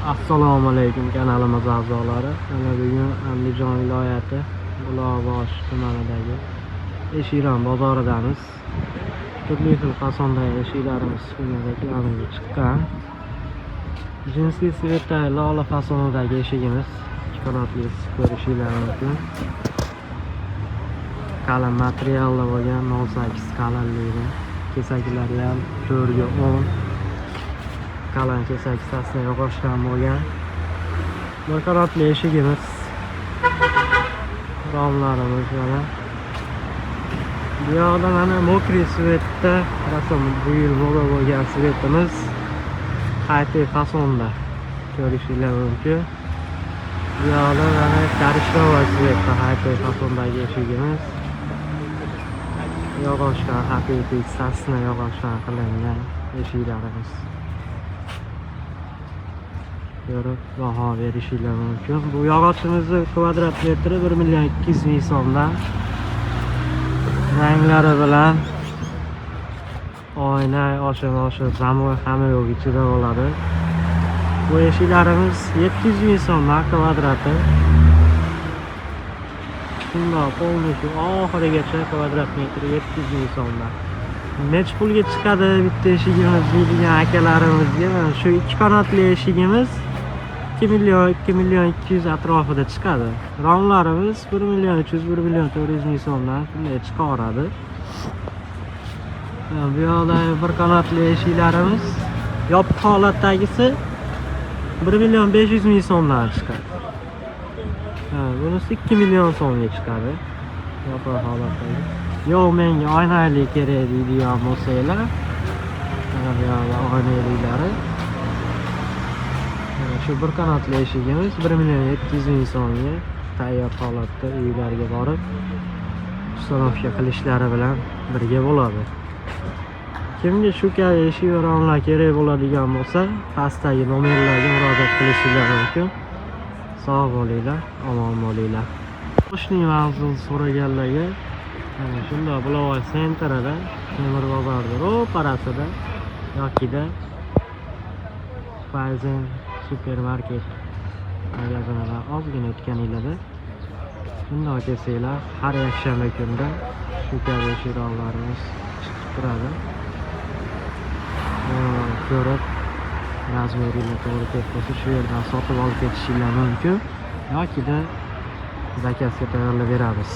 Assalomu alaykum, kanalimiz a'zolari. Mana bugun Andijon viloyati Buloqbosh tumanidagi Eshiron bozoridamiz. Turli xil fasondagi eshiklarimiz bugun reklamaga chiqqan. Jinsi цвет dagi lola fasonidagi eshigimiz, ikki qanotli, ko'rishinglar mumkin. Qalin materialda bo'lgan, 0,8 qalinligida. Kesaklari ham 4 ga 10. Qalin kesak, sasna yog'ochdan bo'lgan. Bir qanotli eshigimiz. Romlarimiz mana. Bu yoqda mana мокрый цвет da, rasm bu yil moda bo'lgan цвет imiz, high fasonda ko'rishinglar mumkin. Bu yoqda mana коричневый цвет da high fasondagi eshigimiz. Yog'ochdan, haqiqiy sasna yog'ochdan qilingan eshiklarimiz. Ko'rib baho berishinglar mumkin. Bu yog'ochimizni kvadrat metri 1 million 200 ming so'mdan. Ranglari bilan, oyna, osha zamok, hamma yo'q ichida bo'ladi. Bu eshiklarimiz 700 ming so'mdan kvadrati. Shundoq полностью oxirigacha kvadrat metri 700 ming so'mdan. Necha pulga chiqadi bitta eshigimiz deydigan akalarimizga, mana shu ikki qanotli eshigimiz 2 million, 2 million 200 atrofida chiqadi. Romlarimiz 1 million 300, 1 million 400 ming so'mdan shunday chiqaveradi. Bu yoqdagi bir qanotli eshiklarimiz yopiq holatdagisi 1 million 500 ming so'mdan chiqadi. Ha, bunisi 2 million so'mga chiqadi. Yopiq holatdagi. Yo'q, menga oynali kerak deydigan bo'lsanglar, mana bu yoqda oynalilari. Mana shu bir qanotli eshigimiz 1 million 700 ming so'mga tayyor holatda uylarga borib установка qilishlari bilan birga bo'ladi. Kimga shu kabi eshik va romlar kerak bo'ladigan bo'lsa, pastdagi nomerlarga murojaat qilishinglar mumkin. Sog' bo'linglar, omon bo'linglar. Qo'shni manzil so'raganlarga, mana shundoq Bulovoy центр ida, temir bozorni ro'parasida yokida Fayzen supermarket magazinidan ozgina o'tganinglarda shundoq kelsanglar, har yakshanba kunda shu kabi eshik romlarimiz chiqib turadi. Ko'rib, razmeringlar to'g'ri kelib qolsa, shu yerdan sotib olib ketishinglar mumkin yokida zakazga tayyorlab beramiz.